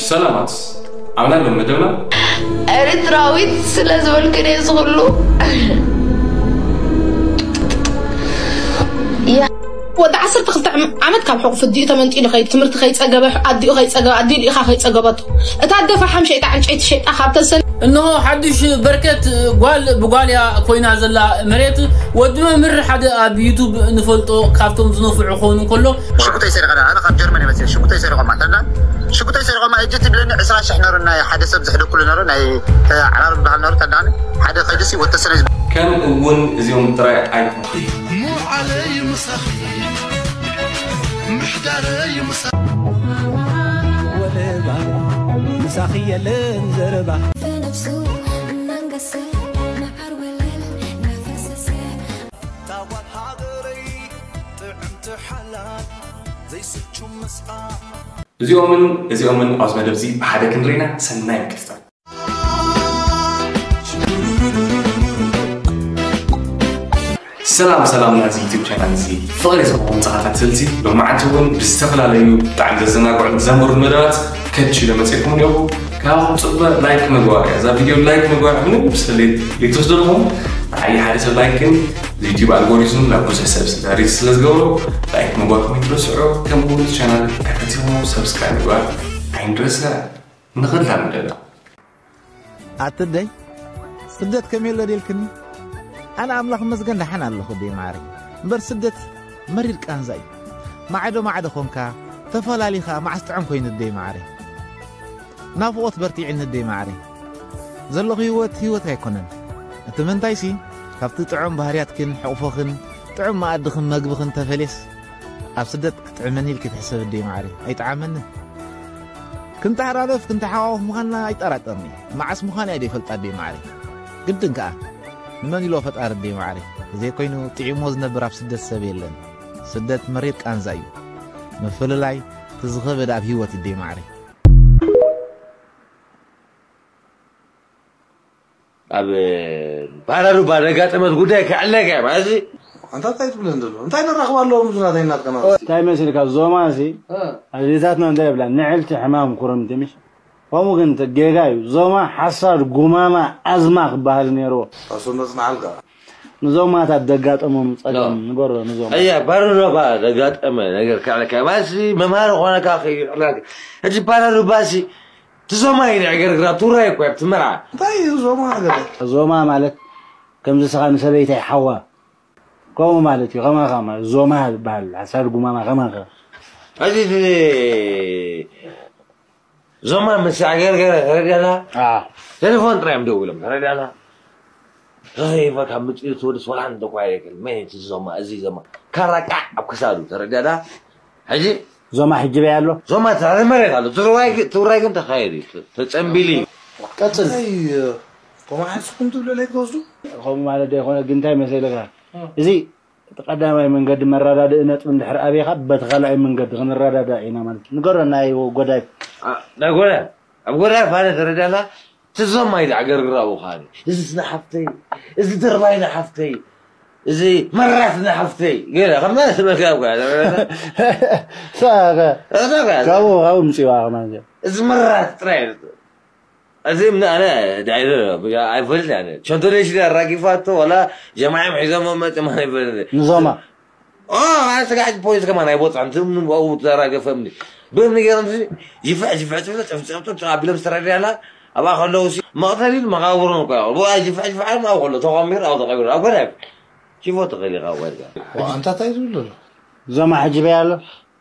ሰላማት ኣምላኽ መደብና ኤርትራዊት ስለ ዝበልክን እየ ዝኽሉ። ወዲ ዓሰርተ ክልተ ዓመት ካብ ሕቑፍ ኣዲኡ ተመንጢሉ ከይዱ ትምህርቲ ከይጸገበ ኣዲኡ ከይጸገበ ኣዲኡ ኢኻ ከይጸገበቶ እታ ኣደ ፈሓም ሸይጣ ዕንጨይቲ ሸይጣ ካብ ተሰን እንሆ ሓዱሽ በርከት ጓል ብጓልያ ኮይና ዘላ መሬት ወዲ መምህር ሓደ ኣብ ዩቱብ ንፈልጦ ካብቶም ዝነፍዑ ክኸውን እንከሎ ሽጉጠይ ሰሪቐ ኣነ ካብ ጀርመን የመፅእ ሽጉጠይ ሰሪቖማ ተላ ሽጉጠይ ሰሪቖማ እጅ ትብለኒ ዕስራ ሽሕ ነሩ ናይ ሓደ ሰብ ዝሕደኩሉ ነሩ ናይ ዓራር ዝበሃል ነሩ ተዳኒ ሓደ ከይድሲ ወተሰነ ከም እውን እዚኦም ጥራይ ኣይኮኑ ሙዓለይ ምሳኺ ምሕዳረይ ምሳ ወለባ ምሳኺ የለን ዘረባ ብነብሱ እናንገሰ መዓር ወለል እናፈሰሰ ታዋት ሃገረይ ጥዕምቲ ሓላል ዘይስቹ ምስኣ እዚኦምን እዚኦምን ኣብዚ መደብ እዚ ብሓደ ክንሪና ሰናይ ምክትታል ሰላም ሰላም ናዚ ዩቱብ ቻናል እዚ ፍቕሪ ዝኾኑ ተኸታተልቲ ሎማዓንቲ እውን ብዝተፈላለዩ ብጣዕሚ ዘዘናግዑን ዘምህሩን መደባት ከች ኢለ መፅእኩም ኣለኹ። ካብኹም ፅበ ላይክ ምግባር እያ። እዛ ቪድዮ ላይክ ምግባር ምንም ስሌት ሊትወስደልኹም ንዓይ ሓደ ሰብ ላይክ ግን ዩቲዩብ ኣልጎሪዝም ናብ ብዙሕ ሰብ ስዳሪት ስለ ዝገብሮ ላይክ ምግባርኩም ይትረስዑ። ከምኡ እውን ቻናል ተከቲኹም ሰብስክራይብ ምግባር ኣይንረስዕ። ንኸላ መደብና ኣትደይ ስደት ከመይ ኣሎ ደልክኒ ኣነ ኣምላኽ መስገን ደሓን ኣለኹ ደይ ማዕረይ እምበር ስደት መሪር ቃንዛ እዩ ማዕዶ ማዕዶ ኾንካ ተፈላሊኻ ማዕስ ጥዑም ኮይኑ ደይ ማዕረይ ናፍቖት በርቲዕኒ ደይ ማዕረይ ዘለኹ ህይወት ህይወት ኣይኮነን እቲ ምንታይሲ ካብቲ ጥዑም ባህርያትክን ሕቑፎኽን ጥዑም መኣድኽን መግብኽን ተፈልየስ ኣብ ስደት ክጥዕመኒ ኢልኪ ትሕሰብ ደይ ማዕረይ ኣይጠዓመንን ክንተሓላለፍ ክንተሓዋወፍ ምዃንና ኣይጠራጠርኒ መዓስ ምዃን እያ ዘይፈልጣ ኣደይ ማዕረይ ግድን ከኣ ንመን ኢሎ ፈጣሪ ኣደይ ማዕረይ ተዘይኮይኑ ጥዒሞ ዝነብር ኣብ ስደት ሰብ የለን ስደት መሪር ቃንዛ እዩ ምፍልላይ እቲ ዝኸበደ ኣብ ህይወት ኣደይ ማዕረይ ኣብ ባራሩባ ዘጋጠመት ጉዳይ ከዕለካ ማለት ኣንታ እንታይ ትብለን ዘሎ እንታይ ንራኽባ ኣለዎም ብዙ ናተይ እናጥቀማ እንታይ መሲልካ ዞማ ሲ ኣዴታትና እንታይ ይብላ ንዕልቲ ሕማም ኩርምቲ ምሽ ከምኡ ግን ጌጋ እዩ ዞማ ሓሳድ ጉማማ ኣዝማ ክበሃል ነይርዎ ኣሶ መፅናዕልካ ንዞማታት ዘጋጠሞም ፀገም ንገሮ ንዞማ እያ ባራሩባ ዘጋጠመ ነገር ከዕለካ ማለት መምሃሪ ኮነካ ከይዕላልካ ሕጂ ባራሩባ ሲ ትዞማ እዩ ንዕገርግራ ቱራይ እኮ ኣብቲ መርዓ እንታይ እዩ ዞማ ገለ ዞማ ማለት ከምዚ ስኻ ንሰበይታይ ሓዋ ከምኡ ማለት እዩ ከማኻ ማለት ዞማ ዝበሃል ሓሳድ ጉማማ ከማኻ ሕጂ እቲ ዞማ ምስ ኣገርገረ ተረዲኣና ቴሌፎን ጥራይ እዮም ደው ኢሎም ተረዲኣና ረኺበ ካብ ምፅኡ ትወድስ ወላ እንተኳ የክል መን እቲ ዞማ እዚ ዞማ ካራቃዕ ኣብ ክሳዱ ተረዲኣና ሕጂ ዞማ ሕጂ በይ ኣሎ ዞማ ትሕቲ መሬት ኣሎ ትግራይ ግን ትግራይ ግን ተኻየድ እዩ ተፀንቢሉ እዩ ቀፅል ኮማሓስኩም ትብሉ ለይ ትወስዱ ከምኡ ማለት ዘይኮነ ግን እንታይ መሰለካ እዚ እቲ ቀዳማይ መንገዲ መረዳድኢ ነጥቢ እንድሕር ኣበይካ በቲ ካልኣይ መንገዲ ክንረዳዳ ኢና ማለት እዩ ንገሮ ናይ ጎዳይ ናይ ጎዳይ ኣብ ጎዳይ ፋነ ተረዳና ትዞም ኣይዳ ገርግራ ውኻኒ እዚ ስነ ሓፍተይ እዚ ድርባይ ንሓፍተይ እዚ መራት ንሓፍተይ ገለ ከምና ስበልካ እኳ ሳጋ ካብኡ ካብኡ ምፅዋ ከማን እዚ መራት ጥራይ እዚ ምን ኣነ ዳይረ ኣይፈልጥ ያለ ሸንቶሌሽ ኣራጊፋቶ ወላ ጀማዓ ሒዞም መጥ ማን ይፈልጥ ንዞማ ኣነ ስጋሕ ፖሊስ ከማን ኣይቦፅዕን ትምኑ ኣብኡ ተራገፈምኒ ብእምኒ ገይሮም ይፍሕ ይፍሕ ትብል ጨፍጨፍጡ ኣቢሎም ዝተረድያና ኣብኣ ከለዉ መቕተሊን መቓብሮን እኮ ብኣ ይፍሕ ይፍሕ ኣብ ከሎ ተቐሚሩ ኣብ ተቐሚሩ ኣብ ገዳይ ሽፎ ተኸሊኻ ወድካ ኣንታ እንታይ ዝብል ዘሎ ዞማ ሕጂ በይ ኣሎ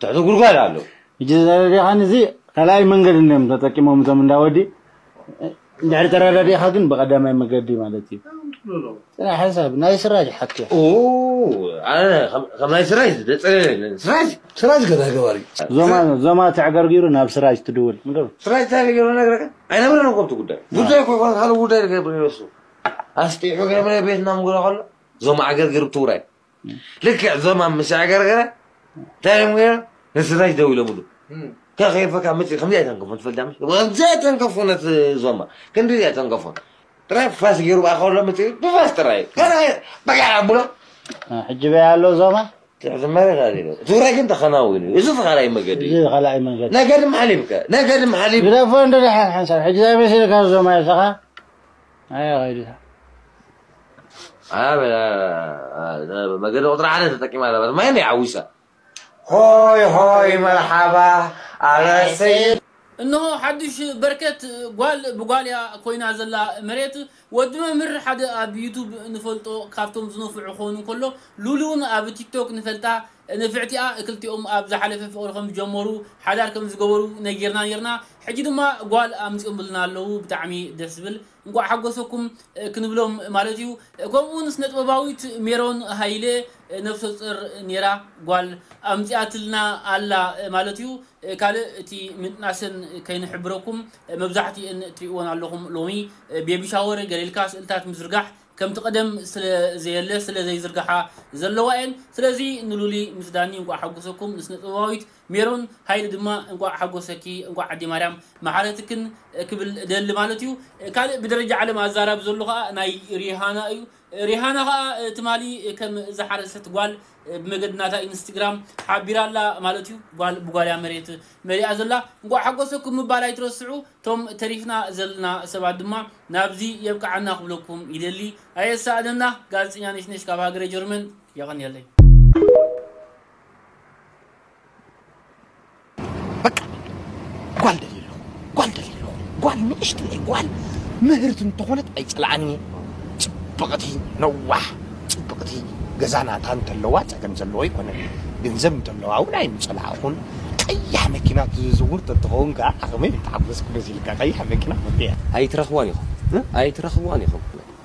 ትሕቲ ጉድጓድ ኣሎ ሕጂ ዘረዲኻን እዚ ካልኣይ መንገዲ እዮም ተጠቂሞም እቶም እንዳወዲ እንድሕር ተረዳዲእኻ ግን ብቐዳማይ መገዲ ማለት እዩ ፅናሕ ሓሳብ ናይ ስራጅ ሓቂ ኣነ ከም ናይ ስራጅ ዘፀለለ ስራጅ ስራጅ ገዳ ገባሪ ዞማ ዞማ ተዕገርጊሩ ናብ ስራጅ ትድውል ንገሩ ስራጅ እንታይ ገይሩ ነግረካ ኣይነበረን እኮ እቲ ጉዳይ ጉዳይ እኮ ይኮነ ካልእ ጉዳይ ገይሩ ነሱ ኣስጢሑ ገይሩ ቤትና ምጉዳ ከሎ ዞማ ዓገርጊሩ ብትውራይ ልክዕ ዞማ ምስ ኣገርገረ እንታይ እዮም ገይሮም ንስራጅ ደው ኢሎምሉ ከኸይፈካ መፅእ ከምዚ ኣይተንከፎን ትፈልጣ ከምዚ ኣይተንከፎ ነቲ ዞማ ክንዲ ኣይተንከፎን ጥራይ ፋስ ገይሩ ብኣ ከሎ መፅእ ብፋስ ጥራይ በቃ ኣብሎ ሕጂ በይ ኣሎ ዞማ ትሕቲ መሬት ኣልኢሉ። ትግራይ ግን ተኸናዊኑ። እዚ እቲ ካልኣይ መገዲ እዩ። እዚ ካልኣይ መንገዲ። ነገር ድማ ሓሊፍካ። ነገር ድማ ሓሊፍ- ግደፎ እንዶ ደሓን ሓንሳብ። ሕጂ እንታይ መሲልካ ዞማ ኣለኻ? ኣይ፣ ኸይዱ። ኣበ-፣ መገዲ ቁፅሪ ሓደ ተጠቂማ ኣለባት። ማይ ናይ ዓዊሳ። ሆይ ሆይ መርሓባ ኣረሰይ። እንሆ ሓድሽ በርከት ጓል ብጓል እያ ኮይና ዘላ መሬት። ወዲ መምህር ሓደ ኣብ ዩቱብ ንፈልጦ ካብቶም ዝነፍዑ ክኸውን እንከሎ፣ ሉሊ እውን ኣብ ቲክቶክ ንፈልጣ ንፍዕቲኣ። ክልቲኦም ኣብ ዝሓለፈ ፍቕሪ ከም ዝጀመሩ፣ ሓዳር ከም ዝገበሩ ነጊርና ነርና። ሕጂ ድማ ጓል ኣምፂኦምልና ኣለዉ። ብጣዕሚ ደስ ዝብል። እንቋዕ ሓጎሰኩም፣ እ፣ ክንብሎም ማለት እዩ። ከምኡ እውን ስነጥበባዊት ሜሮን ሃይለ፣ እ፣ ነፍሰ ጡር ነይራ ጓል ኣምፂኣትልና ኣላ፣ እ፣ ማለት እዩ። እ፣ ካልእ እቲ ምጥናሰን ከይንሕብረኩም፣ እ፣ መብዛሕትኤን ትሪእወን ኣለኹም። ሎሚ፣ እ፣ ቤቢ ሻወር ገለ ኢልካ ስእልታት ምዝርጋሕ ከምቲ ቀደም ስለ ዘየለ፣ ስለ ዘይዝርግሓ ዘለዋ እየን። ስለዚ ንሉሊ ምስ ዳኒ እንቋዕ ሓጎሰኩም፣ ንስነጥበባዊት ሜሮን ሃይለ ድማ እንቋዕ ሓጎሰኪ፣ እንቋዕ ኣዴ ማርያም መሓረትክን ክብል እደሊ ማለት እዩ። ካልእ ብደረጃ ዓለም ኣዛራቢ ዘሎ ኸኣ ናይ ሪሃና እዩ። ሪሃና ኸኣ ትማሊ ከም ዝሓረሰት ጓል ብመገዲ ናታ ኢንስትግራም ሓቢራ ኣላ ማለት እዩ። ጓል ብጓልያ መሬት መሊኣ ዘላ። እንቋዕ ሓጎሰኩም ምባል ኣይትረስዑ። እቶም ተሪፍና ዘለና ሰባት ድማ ናብዚ የብቅዓና ክብለኩም ይደሊ። ኣየሳእነና። ጋዜጠኛ ነሽነሽ ካብ ሃገረ ጀርመን። የቐንየለይ። በቃ ጓል ደልየ ኣለኹ፣ ጓል ደልየ ኣለኹ። ጓል ንእሽተይ ጓል ምህርቲ እንተኾነት ኣይጸልኣን እየ። ጽብቕቲ ነዋሕ ጽብቕቲ ገዛ ናታ እንተለዋ ጸገም ዘለዎ ኣይኮነን። ገንዘብ እንተለዋ እውን ኣይምጸላእኹን። ቀያሕ መኪና ትዝውር ተትኸውን ከኣ ዓቕመይ ምተሓጎስኩ መሲልካ። ቀያሕ መኪና ክፍትያ። ኣይትረኽቧን ኢኹም፣ እ? ኣይትረኽቧን ኢኹም።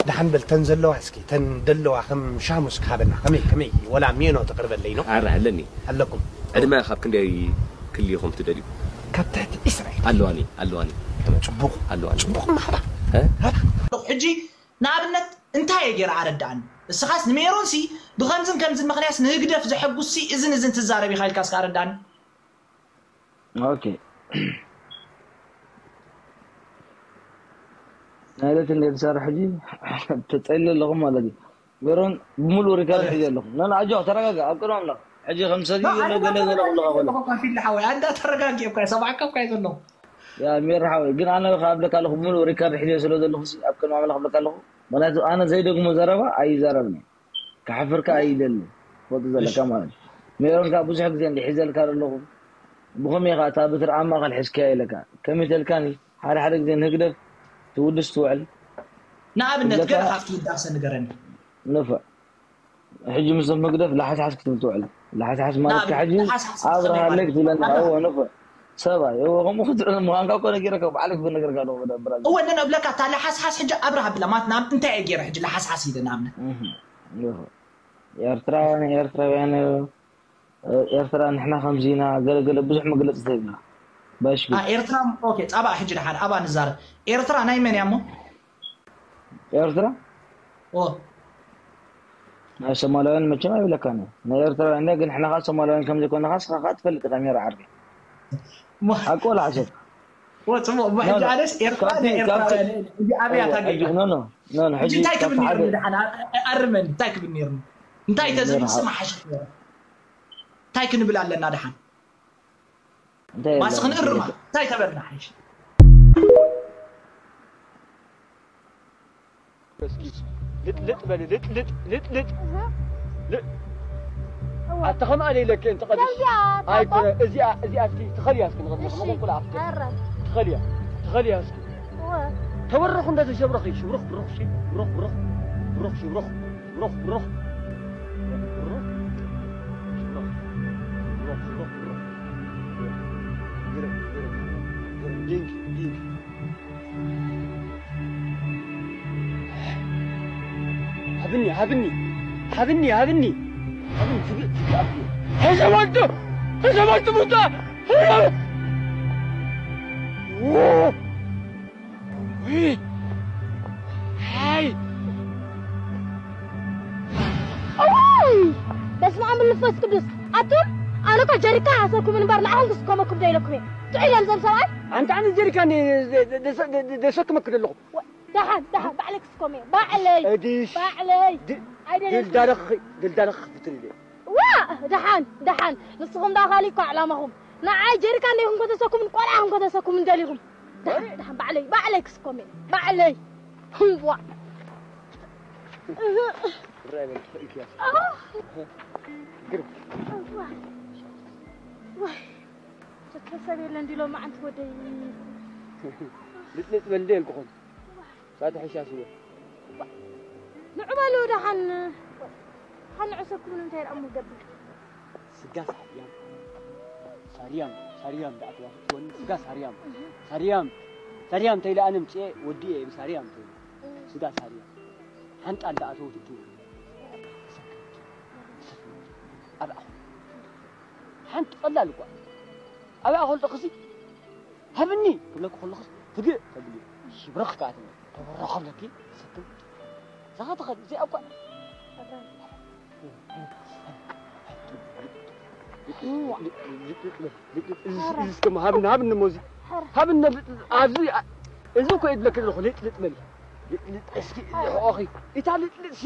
ደሓን በል፣ ተን ዘለዋ እስኪ፣ ተን ደለዋ ከም ሻሙስ ክሃበና። ከመይ፣ ከመይ፣ ወላ ሜኖ ተቕርበለይ ነው? ኣረ ኣለኒ። ኣለኩም። ዕድመ ካብ ክንደይ ክልይኹም ትደልዩ? ካብ ትሕቲ ዒስራ እዩ። ኣለዋኒ፣ ኣለዋኒ። ጽቡቕ። ኣለዋኒ። ጽቡቕ ማህባ። እ? ሃባ። ሕጂ ንኣብነት እንታይ እየ ገይረ ኣረዳእኒ? እስኻስ ንሜሮንሲ ብኸምዝን ከምዝን ምኽንያትስ ንህግደፍ ዘሐጉስሲ እዝን እዝን ትዛረብ ኢኻ ኢልካ እስከ ኣረዳእኒ። ኦኬ። ናይ ዕለት እንደ ዝሰርሕ ሕጂ ተጸሊ ኣለኹም ማለት እዩ። ሜሮን ብምሉእ ሪካርድ ሕጂ ኣለኹም። ኖ፣ ኖ፣ ኣጆኻ፣ ተረጋጋእ፣ ኣብ ቅድሚ ኣምላኽ። ሕጂ ከም ሰብእዩ ኖ፣ ዘሎ ኣነ ገለ ገለ እንዳተረጋጋእ ኣለኹ ኣለኹ። እኳ ፊላ ሓወይ፣ ኣንዳ ተረጋጊ እኳ፣ ሰማዕካ እኳ ዘለኹ። ያ፣ ሜሮ ሓወይ፣ ግን ኣነ ክኣብለካ ኣለኹ፣ ብምሉእ ሪካርድ ሕጂ ስለ ዘለኹ፣ ኣብ ቅድሚ ኣምላኽ ኣብለካ ኣለኹ። ምኽንያቱ ኣነ ዘይደግሞ ዘረባ ኣይዛረብን እየ። ክሓፍር ከኣ ኣይደልን። ትፈልጦ ዘለካ እሺ። ማለት እዩ። ሜሮን ከኣ ብዙሕ ግዜ እንዲሒዘልካ ዘለኹ። ብኸመይ ከኣ እታ ብትሪ ኣብ ማእከል ሒዝካያ ኢለካ። ከመይ ተልካኒ? ሓደ ሓደ ግዜ ንህግደፍ ትውድስ ትውዕል። ንኣብነት ትብለካ ገለ ካብቲ ውዳሰ ንገረኒ። ንፉዕ። ሕጂ ምስቶም ህግደፍ ላሓስሓስ ክትብል ትውዕል። ላሓስሓስ ማለት ንኣብነት ከኣ ሕጂ ላሓስሓስ ኣብርሃለይ ከመይ ክትብለኒ። ማለት? እወ፣ ንፉዕ። ሰብኣይ፣ እወ፣ ከምኡ ክትብል ምዃንካ እኮ ነጊረካ፣ ባዕለይ ክነግረካ ኣለኹ ብደንብ ብራዘር። እወ፣ ነን እብለካ፣ እታ ላሓስሓስ ሕጂ ኣብርሃ ብላ ማለት ንኣብነት እንታይ እየ ገይረ ሕጂ ላሓስሓስ ኢለ ንኣብነት? እህ፣ ይኹን። ኤርትራ ንኤርትራውያን፣ ኤርትራ ንሕና ከምዚ ኢና፣ ገለ ገለ ብዙሕ መግለጺ ተሂብና። ባሽኪ። አ፣ ኤርትራ፣ ኦኬ፣ ጻባ ሕጂ ደሓን፣ ኣብኣ ንዛረብ። ኤርትራ ናይ መን እያ እሞ? ኤርትራ? ኦ። ናይ ሶማላውያን መቸም ኣይብለካን እየ። ናይ ኤርትራውያን እያ፣ ግን ንሕና ኸኣ ሶማላውያን ከም ዘይኮንና ኸኣ ንስኻ ኸኣ ትፈልጥ ኢኻ፣ ሜሮ ዓርከይ። ሞ-፣ ሓቂ ወላ ሓሶት? ኦ፣ ጽቡቕ። እሞ ኖ፣ ሕጂ ኖ። ኣነስ ኤርትራ ካብቲ፣ ናይ ኤርትራውያን ካብቲ እያ። ሕጂ ኣበይ እያ ኖ፣ ታገኛ? ሕጂ፣ ኖ፣ ኖ፣ ኖ፣ ኖ፣ ሕጂ ሕጂ እንታይ ክብል ካብቲ ነይሩ ሓደ ደሓን? ኣ-፣ ኣ-፣ ኣርመን፣ እንታይ ክብል ነይሩ? እንታይ ኖ፣ ተዝብል ኖ፣ ስማ ሓ- ሓሸት ነይሩ? እንታይ ክንብል ኣለና ደሓን? እንታይ ማስ የለን? ክንእርማ? እንታይ ተበልና ሓይሽ? እስኪ ልጥልጥ በሊ፣ ልጥልጥ፣ ልጥልጥ። እህ። ል-፣ እዋ። ኣታ ከምኣ ደይለኪ እንተ ቀዲሽ። ከምዚኣ፣ ኣይ፣ ባባ። ኮነ፣ እዚኣ፣ እዚኣ እስኪ ትኸልያ እስኪ ንቐድሚ እሺ። ከመኹም ኩላ ኣፍተ። ኣረ። ትኸልያ፣ ትኸልያ እስኪ። እወ። ተበረኹ እንደ ተሸብረኺ፣ ሽብሩኽ፣ ብሩኽ፣ ሺ፣ ብሩኽ፣ ብሩኽ፣ ብሩኽ፣ ሽብሩኽ፣ ብሩኽ፣ ብሩኽ። ብሩኽ። ሽብሩኽ። ብሩኽ፣ ሽብሩኽ፣ ብሩኽ። ግረ፣ ግረ፣ ግረ። ዲንክ፣ ዲንክ። ሃብኒ፣ ሃብኒ፣ ሃብኒ፣ ሃብኒ። ሃብኒ፣ ትግ-፣ ትግ-፣ ኣፍኒ። ሕሰብ ኣንተ፣ ሕሰብ ኣንተ ሙታ። ው-፣ ዊ-፣ ሃይ። ኣዋይ! በስመ ኣብ መንፈስ ቅዱስ። ኣቱም፣ ኣነ እኮ ጀሪካ ሓሰብኩም እምበር ንዓኹም ክስከመኩም ዶ ኢለኩም እየ። ጥዑይ ድዮም እዞም ሰብኣይ? ኣንታ ኣነ ጀሪካ ን-፣ ደ-፣ ደ-፣ ደ-፣ ደ-፣ ደሰክመክ ዘለኹ። ወ-፣ ደሓን፣ ደሓን፣ ባዕለይ ክስከም እየ። ባዕለይ። እዲሽ። ባዕለይ። ድ-፣ ኣይደለይኩን። ድልዳለኺ፣ ድልዳለኺ ክፍትን ኢለ። ዋ፣ ደሓን ደሓን፣ ንስኹም ደኣ ካሊእ እኮ ዕላማኹም። ንዓይ ጀሪካን ዲኹም ከተሰኩምን ቆልዓ ኹም ከተሰኩምን ደሊኹም? ደሓን ደሓን፣ ባዕለይ ባዕለይ ክስኮም እየ፣ ባዕለይ። ዋ። ርኣይ በል፣ ኢሳያስ። ግርም። ዋ። ዋይ፣ ተተሰብ የለን ዲሎም መዓንቲ ወደይ። ልጥልጥ በል እንደ የልኩኹም። ሳተ ሕሻስ እየ። ንዑ በሉ ደሓን። ሓን ንዕሰኩም ንምንታይ ደኣ እሞ ገብር? ስጋ ሳርያም። ሳርያም፣ ሳርያም ደኣ ተዋፍትወኒ። ስጋ ሳርያም። ሳርያም፣ ሳርያም ተይለ ኣነ ምጽኤ ወዲ እየ ብሳርያም ተይለ። ስጋ ሳርያም። ሓንጣል ደኣ ተውትቱ። ኣብ ኣኹ። ሓንቲ ቀላል እኳ። ኣብ ኣኹ ልጥኽሲ። ሃብኒ ክብለኪ ከለኹስ ትግእ ተብሊ። ሽብረኽ ከኣ ትብል። ተበረኸ ብለኪ ሰክም። እዛ ኸ ትኸድ፣ እዚኣ እኳ። እዚ እስከ ሃብኒ፣ ሃብኒ እሞ እዚ። ሃብኒ ኣብዚ፣ እዚ እኮ የድለኪ ዘለኹ፣ ልጥልጥ በሊ። ልጥልጥ እስኪ፣ ሕቆኺ። እታ ልጥልጥሲ፣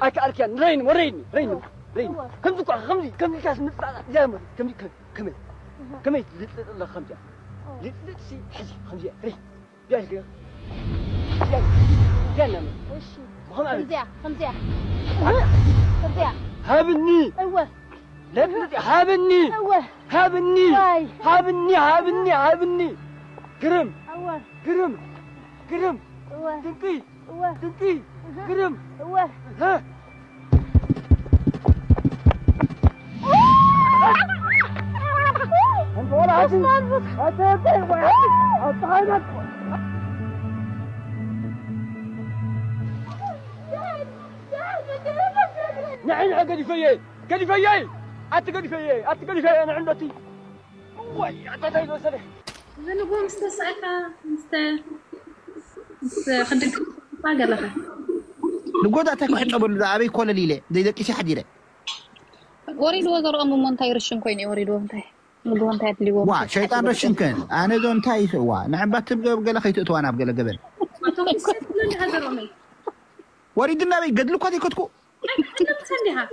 ኣይከኣልክያን። ረይኒ፣ ረይኒ፣ ረይኒ፣ ረይኒ። ከምዚ እኳ፣ ከምዚ፣ ከምዚ ኢልካስ ምጥላጥ፣ እዚኣ እሞ፣ ከምዚ፣ ከ-፣ ከመይ፣ ከመይ ልጥልጥ ኣለኻ ከምዚኣ? ልጥልጥሲ፣ ሕዚ፣ ከምዚኣ፣ ረይ-፣ ቢያ ኢልክዮ። ቢያ፣ ቢያ እናመ-፣ እሺ። ብኸምኣ ከምዚኣ፣ ከምዚኣ። እ? ከምዚኣ። ሃብኒ። እወ። ለጥልጥ፣ ሃብኒ። እወ። ሃብኒ። ዋይ። ሃብኒ፣ ሃብኒ፣ ሃብኒ። ግርም። እወ። ግርም። ግርም። እወ። ድንቂ። እወ። ድንቂ። እህ። ግርም። እወ። እህ። ኣንተ ወላ ሓንቲ፣ ኣንተ፣ ኣንተ፣ ወይ ሓንቲ፣ ኣንተ፣ ሓንቲ። ንዒ፣ ንዒ፣ ገዲፈየ፣ ገዲፈየ፣ ኣቲ ገዲፈየ፣ ኣቲ ገዲፈየ፣ ንዒ፣ እንደቲ። ወይ፣ ኣታ እንታይ ዝመሰለ? ዝንጎ ምስ ተሳእካ፣ ምስ ተ-፣ ምስ ክድግፍ እኳ ገለኻ። ንጎ እንታይ ክሕጸበሉ፣ ኣበይ ኮለል ኢለ፣ ዘይደቂሰ ሓዲረ። ወሪድዎ ዘርኦም እሞ እንታይ ርሽን ኮይኑ እዩ ወሪድዎ፣ እንታይ? ንጎ እንታይ ኣድልይዎ? ዋ፣ ሸይጣን ረሽን ከን፣ ኣነ ዶ እንታይ ይስ-፣ ዋ፣ ንዕምባ ትብገብ ገለ ከይትእትዋ ናብ ገለ ገበን። ኣቶም ክሰትሉ እንዲኻ ዘርኦም እዩ። ወሪድና በይ፣ ገድሊ እኳ ዘይከድኩ። ኣይኮትኩ።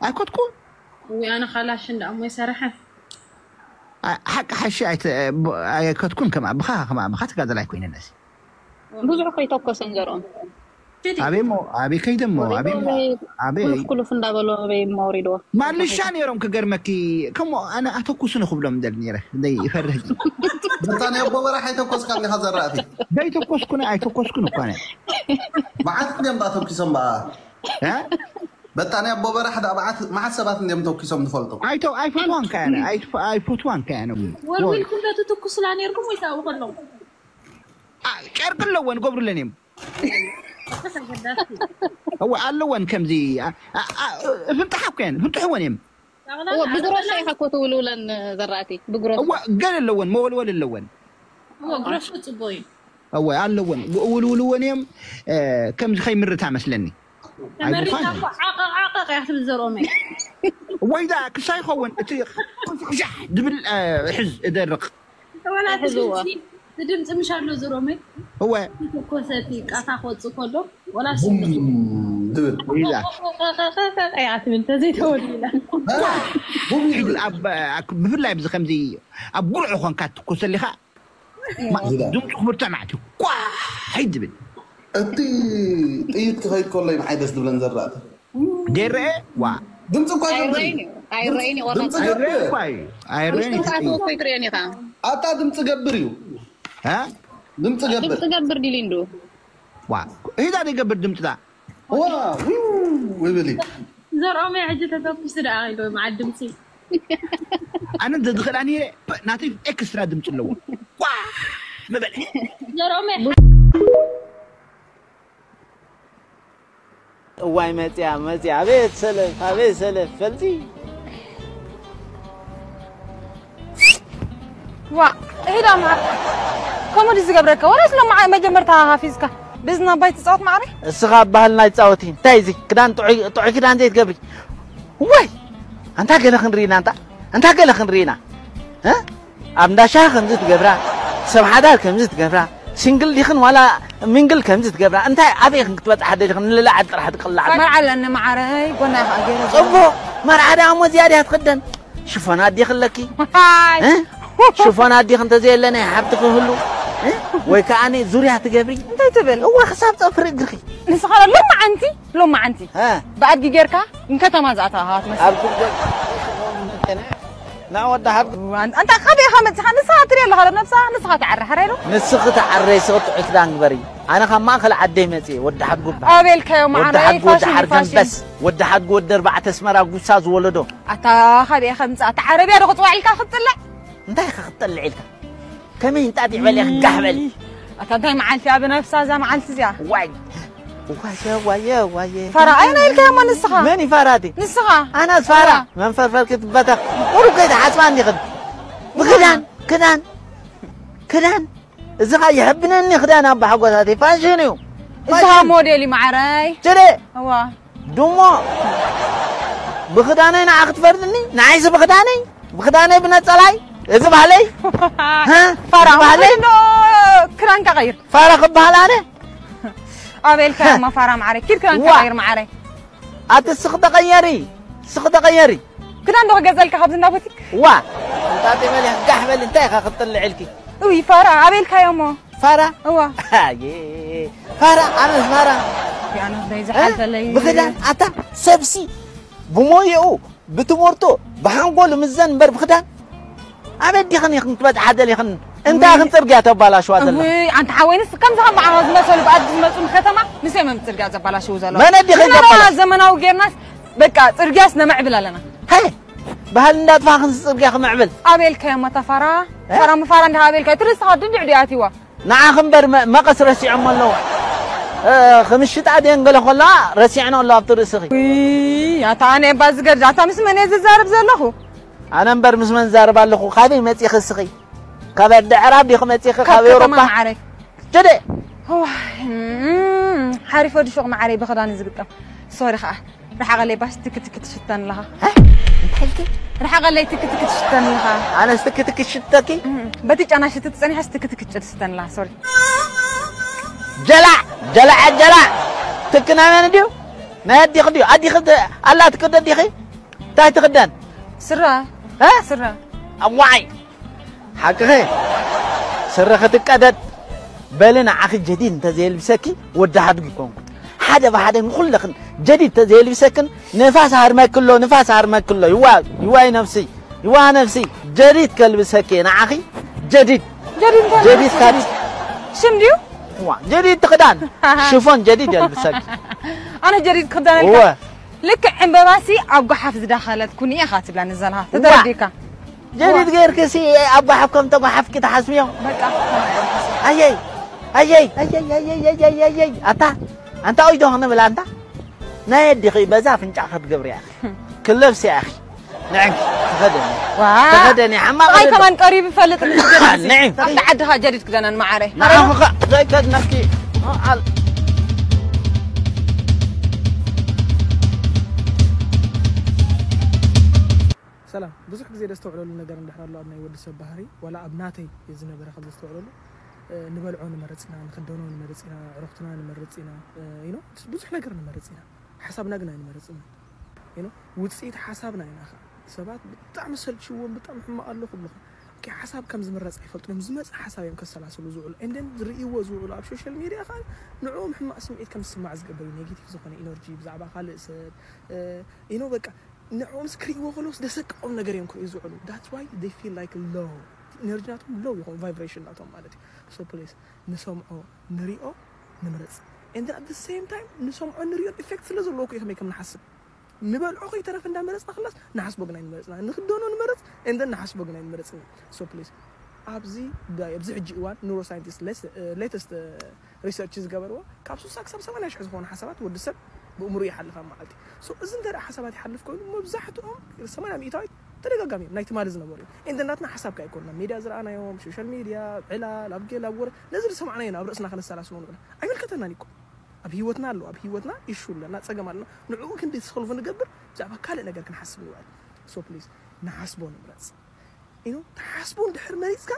ኣይኮትኩ። ወይ ኣነ ካላሽ እንዳ እሞ ይሰርሐ። ኣ-፣ ሓቂ ሓሺ ኣይተ-፣ ብ-፣ ኣይኮትኩን ከማ፣ ብኻ ከማ፣ ብኻ ተጋደላይ ኮይነ ነሲ። ብዙሕ ከይተኮሰን ዘርኦም። ቴዲ። ኣበይ እሞ፣ ኣበይ ከይደ እሞ፣ ኣበይ እሞ፣ ኣበይ። ኩሉፍ ኩሉፍ እንዳበሎ ኣበይ እሞ ኣውሪድዎ። ማልሻ ነይሮም ክገርመኪ፣ ከምኡ ኣነ ኣተኩሱ ንኽብሎም ደል ነይረ፣ ደይ ይፈርህ። በታ ናይ ኣቦ በራሕ ኣይተኮስካን ዲኻ ዘራእቲ? ዘይተኮስኩን፣ ኣይተኮስኩን እኮ ኣነ። መዓት እንዲኦም ደኣ ተኩሶም በኣ። እ? በታ ናይ ኣቦ በራሕ ደኣ መዓት፣ መዓት ሰባት እንዲኦም ተኩሶም ንፈልጦ። ኣይተ-፣ ኣይፈትዋን ከኣነ፣ ኣይፈ-፣ ኣይፈትዋን ከኣነ። ወልዊልኩም ዶ ትትኩሱላ ነይርኩም ወይስ ኣብኡ ከለኹም? አ፣ ጨርቂ ኣለወን፣ ገብሩለን እዮም። እወ፣ ኣለወን ከምዚ፣ አ፣ አ፣ አ፣ ፍንጥሓ እኮ እየን፣ ፍንጥሕወን እዮም። እወ፣ ብጉረሻ ኢኻ እኮ ትውልውለን ዘራእቲ፣ ብጉረሻ። እወ፣ ገል ኣለወን፣ መወልወል ኣለወን። እወ፣ ጉረሻ ጽቡቅ እዩ። እወ፣ ኣለወን፣ ው-፣ ውልውልወን እዮም፣ እ፣ ከምዚ ከይምርታ መስለኒ። ተመሪታ ኣይብልካን። እኮ ዓቐቕ ዓቐቕ እያ ትብል ዘርኦመይ። ወይ ደኣ ክሳይ ይኸውን፣ እቲ ሻሕ ድብል፣ እ፣ ሕዝ፣ እደርቕ። ወላ እቲ ሕዝዋ። ድምፂ፣ እቲ ድምፂ ምሽ ኣሎ ዝሮመይ። እወ። ተኮሰቲ ቃታ ክወፅእ ከሎ፣ ወላ ቡም ድብል። ኢላ። እያ ትብል፣ ተዘይተወሊላ። ቡም ድብል። ኣብ፣ ኣብ፣ ብፍላይ ኣብዚ ከምዚ ኣብ ጉርዒ ኾንካ ትኮሰሊኻ፣ ማ-፣ ኢላ። ድምፁ ክብርትዕ ማለት እዩ። ኳ! ድብል። እቲ ጥይት ክኸይድ ከሎ እዩ ንዓይ ደስ ዝብለን ዘራእቲ። ደረአ? ዋ። ድምፂ እኳ ገብር እዩ። ኣይረይን እዩ፣ ኣይረይን እዩ፣ ቆራፅ። ድምፂ ገብር። ኣይረይን እኳ እዩ። ኣይረይን እዩ። ውሽጥኻ ተወኮይ ትርእዮን ኢኻ። ኣታ ድምፂ ገብር እዩ። እ? ድምፂ ገብር። ድምፂ ገብር ዲሊንዱ። ዋ። ሂዳ ዘይገብር ድምፂ ዳ? ዋ፣ ዊው ይብል እዩ። ዘርኦመይ ሕጂ ተተኩሱ ደኣ ኢሉ መዓት ድምፂ። ኣነ እንተዝኽእላ ነይረ፣ ፐ-፣ ናተይ ኤክስትራ ድምፂ ኣለዎ። ዋ! ምበል። ዘርኦመይ እዋይ መጽያ፣ መጽያ፣ ኣቤት ሰለፍ፣ ኣቤት ሰለፍ፣ ፈልሲ። ዋ፣ ሂዳ ማር። ከምኡ ድዩ ዝገብረካ? ወላስ ሎማ መጀመርታ ሃፊዝካ? ብዝና ኣባይ ትጻወት ማዕረ? እስኻ ኣብ ባህልና ይጻወት እዩ። እንታይ እዚ? ክዳን ጥዑይ፣ ጥዑይ ክዳን ዘይትገብሪ? ወይ! ኣንታ ገለ ክንርኢና፣ ኣንታ፣ ኣንታ ገለ ክንርኢና። እ? ኣብ እንዳሻ ከምዚ ትገብራ፣ ሰብ ሓዳር ከምዚ ትገብራ፣ ሲንግል ዲኽን ዋላ ሚንግል ከምዚ ትገብራ። እንታይ ኣበይ ኢኽን ክትበጽሓ ደሊኽን? ንልዕሊ ዓዲ ጥራሕ ትቅልዓ። መርዓ ኣለኒ ማዓረይ፣ ጎና ኢኻ ገይረ። ጽቡቕ። መርዓ ደኣ እሞ እዚኣ ድያ ትኽደን? ሽፎን ኣዲኺ ኣለኪ? ሃይ እ? ሽፎን ኣዲኺ እንተዘየለ ናይ ሓብቲ ክህሉ? እ? ወይ ከኣ ዙርያ ትገብሪ? እንታይ ትብል? እዋ ክሳብ ጸፍሪ እግርኺ። ንስኻ ሎማዓንቲ ሎማዓንቲ እ? ብኣድጊ ጌርካ ንከተማ ዝኣተኻ ትመስል። ኣብ ጉዳይ ና ወዲ ሓብቲ ኣንታ ካበይ ኢኻ መጽኻ? ንስኻ ትርኢ ኣለኻ ዶ ነብሳ? ንስኻ ትዓሪ ሓራይ ዶ? ንስኺ ተዓረይ ስኺ ጥዑይ ክዳን ግበሪ። ኣነ ካብ ማእኸል ዓደይ መጽየ ወዲ ሓድጉ እበሃል። ኣበልካዮ ወዲ ማዕረይ ሓድጉ ወዲ ፋሽን እዩ ሓርገን ፋሽን። በስ ወዲ ሓድጉ ወዲ ኣርባዕተ ኣስመራ ጉሳ ዝወለዶ። ኣታ ካበይ ኢኻ መጽኻ? ኣታ ዓረብያ ዶ ክጽዋዕ ኢልካ ክትጥልዕ? እንታይ ኢኻ ክትጠልዕ ኢልካ? ከመይ እንጣጢዕ በል ኢኻ ጋሕ በል። ኣታ እንታይ መዓልቲ እያ ብነብሳ እዛ መዓልቲ እዚኣ? ዋይ ዋየ ዋየ ዋየ ፋራ ኣይና ኢልካዮ እሞ ንስኻ? መን ይፋራቲ? ንስኻ? ኣነስ ፋራ እዋ። መንፈርፈር ክትበተኽ ቁሩብ ከይትሓስባ እንዲኽን ብክዳን ክዳን ክዳን እዚ ኸ ይሕብነኒ ክዳን ኣባ ሓጎሳተይ ፋሽን እዩ እዛ ሞዴል እዩ ማዕረይ። ችደ እዋ ድሞ ብክዳነይ ንዓ ክትፈርድኒ ንዓይሲ ብክዳነይ ብክዳነይ ብነፀላይ እዚ ባህለይ ሀ? ፋራ ባህለይ ዶ ክዳንካ ቀይር። ፋራ ክበሃል ኣነ ኣበልካ እማ ፋራ ማዕረይ ኪድ ክዳንካ ዋ። ቀይር ማዕረይ። ኣቲ ስኽ ተቐየሪ ስኽ ተቐየሪ ክዳን ዶ ክገዘልካ ካብዚ እንዳ ቡቲክ? ዋ እንታቲ በል ጋሕ በል እንታይ ኢኻ ክትጥልዕ ኢልኪ ውይ ፋራ ኣበልካዮ እሞ ፋራ እዋ ኣየ ፋራ ኣነ ፋራ ያኖ ደይ ዝሓልፈለይ ብክዳን ኣታ ሰብሲ ብሞየኡ ብትምህርቱ ብሓንጎሉ ምዘን እምበር ብክዳን ኣበዲኽን ኢኽን ክትበፅሓ ደሊኽን እንታይ ኢኽን ፅርግያ ተባላሽዋ ዘለኽን ውይ ኣንተ ሓወይንስ ከምዚ ከም ባዕኻ ዝመሰሉ ብኣዲ ዝመፁ ንከተማ ንሰም እዮም ፅርግያ ዘባላሽው ዘለዉ መን ኣዲኺ ንሕና ዘባላሽ? ዘመናዊ ጌርናስ በቃ ፅርግያስ ነምዕብል ኣለና ሀይ ባህል እንዳጥፋኽን እዚ ፅርግያ ክምዕብል ኣበልካዮ እማ እታ ፋራ ፋራ ምፋራ እንዳ ኣበልካዮ ትርእስኻ ድንድዕ ድያ ኣትይዋ ንዓኺ እምበር መ- መቐስ ረሲዖሞ ኣለዉ እ፣ ክምሽጣ ደን ገለ ከለዋ ረሲዕኖ ኣሎ ኣብቲ ርእስኺ ውይ ኣታ ኣነ እባ ዝገድድ ኣታ ምስ መን እየ ዝዛረብ ዘለኹ ኣነ እምበር ምስ መን ዛረብ ኣለኹ ካበይ መፂኺ እስኺ ካብ ኣዲ ዕራብ ዲኺ መፂኺ ካብ ካብ ከተማ ኤውሮፓ ማዕረይ ችደ ዋይ፣ እም፣ ሓሪፍ ወዲ ሹቕ ማዕረይ ብኽዳን እዩ ዝግጠም ሶሪ ከዓ ርሓቐለይ ባሽ ትክትክት ሽተን ኣለኻ እንታይ ኢልኪ ርሓቐለይ ትክትክት ሽተን ኣለኻ ኣነስ ትክትክ ሽተኪ በቲ ጨና ሽቲ ትፀኒሐስ ትክትክት ሽተን ኣለኻ ሶሪ ጀላዕ ጀላዕ ጀላዕ ትክናመን ድዩ ናይ ኣዲኺ ድዩ ኣዲኺ ተ- ኣላ ትክደ ዲኺ እንታይ ትክደን ስረ እ? ስረ ኣዋዓይ ሓቅኸ ስረ ክትቀደድ በሊ ንዓኺ ጀዲድ እንተዘየልብሰኪ ወዲ ሓድጉ ይኮንኩ ሓደ ብሓደ ንኩለኽን ጀዲድ እንተዘየልብሰክን ንፋስ ሃርመክሎ ንፋስ ሃርመክሎ ይዋ ይዋይ ነፍሲ ይዋ ነፍሲ ጀዲድ ከልብሰኪ ንዓኺ ጀዲድ ጀዲድ እንታይ ጀዲድ ማለት ካብ ሽም ድዩ ዋ ጀዲድ ትኽዳን ሽፎን ጀዲድ የልብሰኪ ኣነ ጀዲድ ክኽዳነልካ እወ ልክዕ ዕምበባሲ ኣብ ጓሓፍ ዝዳኸለት ኩኒ ኢኻ ትብላ ንዘልኻ ተተረዲካ ጀዲድ ገይርክሲ ኣብ ጓሓፍ ከም ተጓሓፍኪ ትሓስብዮ በቃ ኣየይ ኣየይ ኣየይ ኣየይ ኣየይ ኣየይ ኣታ ኣንታ ኦይ ዶ ክንብል ኣንታ ናይ ኣዲኺ በዛ ኣፍንጫ ክትገብርያ ኢኺ ክለብስያ ኢኺ ንዕንኪ ተኸደኒ ዋ ተኸደኒ ሓማቕ ኣይ ዶ? ከማን ቀሪብ ይፈልጥ ንዕንኪ ኣብቲ ዓድኻ ጀዲድ ክደነን ማዓረይ ንዓኺ ኸ ዘይከድነኪ ኣል ሰላም ብዙሕ ግዜ ደስተውዕለሉ ነገር እንድሕር ኣሎ ኣብ ናይ ወዲ ሰብ ባህሪ ዋላ ኣብ ናተይ ዝነበረ ከም ዘስተውዕለሉ እ፣ ንበልዖ ንመርፅ ኢና ንክደኖ ንመርፅ ኢና ዕሩክትና ንመርፅ ኢና እ፣ you know፣ ብዙሕ ነገር ንመርፅ ኢና ሓሳብና ግን ኣይንመርፅን you know፣ ውፅኢት ሓሳብና ኢና ከዓ ሰባት ብጣዕሚ ሰልችዎም ብጣዕሚ ሕማቕ ኣሎ ክብሉኻ ኦኬ፣ ሓሳብ ከም ዝምረፅ ኣይፈልጡን እዮም ዝመፅእ ሓሳብ እዮም ከሰላስሉ ዝውዕሉ and then ዝርእይዎ ዝውዕሉ ኣብ ሶሻል ሚድያ ከዓ ንዕኦም ሕማቕ ስምዒት ከም ዝስማዕ ዝገብር እዩ ኔጌቲቭ ዝኾነ ኢነርጂ ብዛዕባ ካልእ ሰብ you know በቃ ንዕኦምስ ክርእይዎ ከለውስ ደሰቅቖም ነገር እዮም ክርእዩ ዝውዕሉ that's why they feel like low ኢነርጂ ናቶም ሎው ይኾን ቫይብሬሽን ናቶም ማለት እዩ so please ንሰምዖ ንሪኦ ንምረፅ and then at the same time ንሰምዖ ንሪኦ ኢፌክት ስለ ዘለዎ እኮ እዩ ከመይ ከም ንሓስብ ንበልዖ ከይተረፈ እንዳመረፅና ክላስ ንሓስቦ ግን ኣይንመረፅና ንክደኖ ንመረፅ and then ንሓስቦ ግን ኣይንመረፅን so please ኣብዚ ጉዳይ ኣብዚ ሕጂ እዋን ኑሮ ሳይንቲስት ሌተስት ሪሰርች ዝገበርዎ ካብ ስሳ ክሳብ ሰማንያ ሽሕ ዝኾኑ ሓሳባት ወዲ ሰብ ብእምሩ ይሓልፍ ኣብ መዓልቲ so እዚ እንተ ሓሳባት ይሓልፍ ኮይኑ መብዛሕትኦም ሰማንያ ሚእታዊት ተደጋጋሚ እዮም ናይ ትማሊ ዝነበሩ እዮም and then ናትና ሓሳብ ከ ኣይኮንና ሜድያ ዝረኣናዮም ሶሻል ሜድያ ዕላል ኣብ ገል ኣብ ወረ ነዚ ዝሰማዕናዮ ኣብ ርእስና ከነሰላስሎ ንኽእል ኣይምልከተናን ይኮ ኣብ ህይወትና ኣሎ ኣብ ህይወትና ኢሹ ኣለና ፀገም ኣለና ንዕኡ ክንዲ ዝሰልፉ ንገብር ብዛዕባ ካልእ ነገር ክንሓስብ ንውዕል so please ንሓስቦ ንምረፅ you know ትሓስቦ እንድሕር መሪፅካ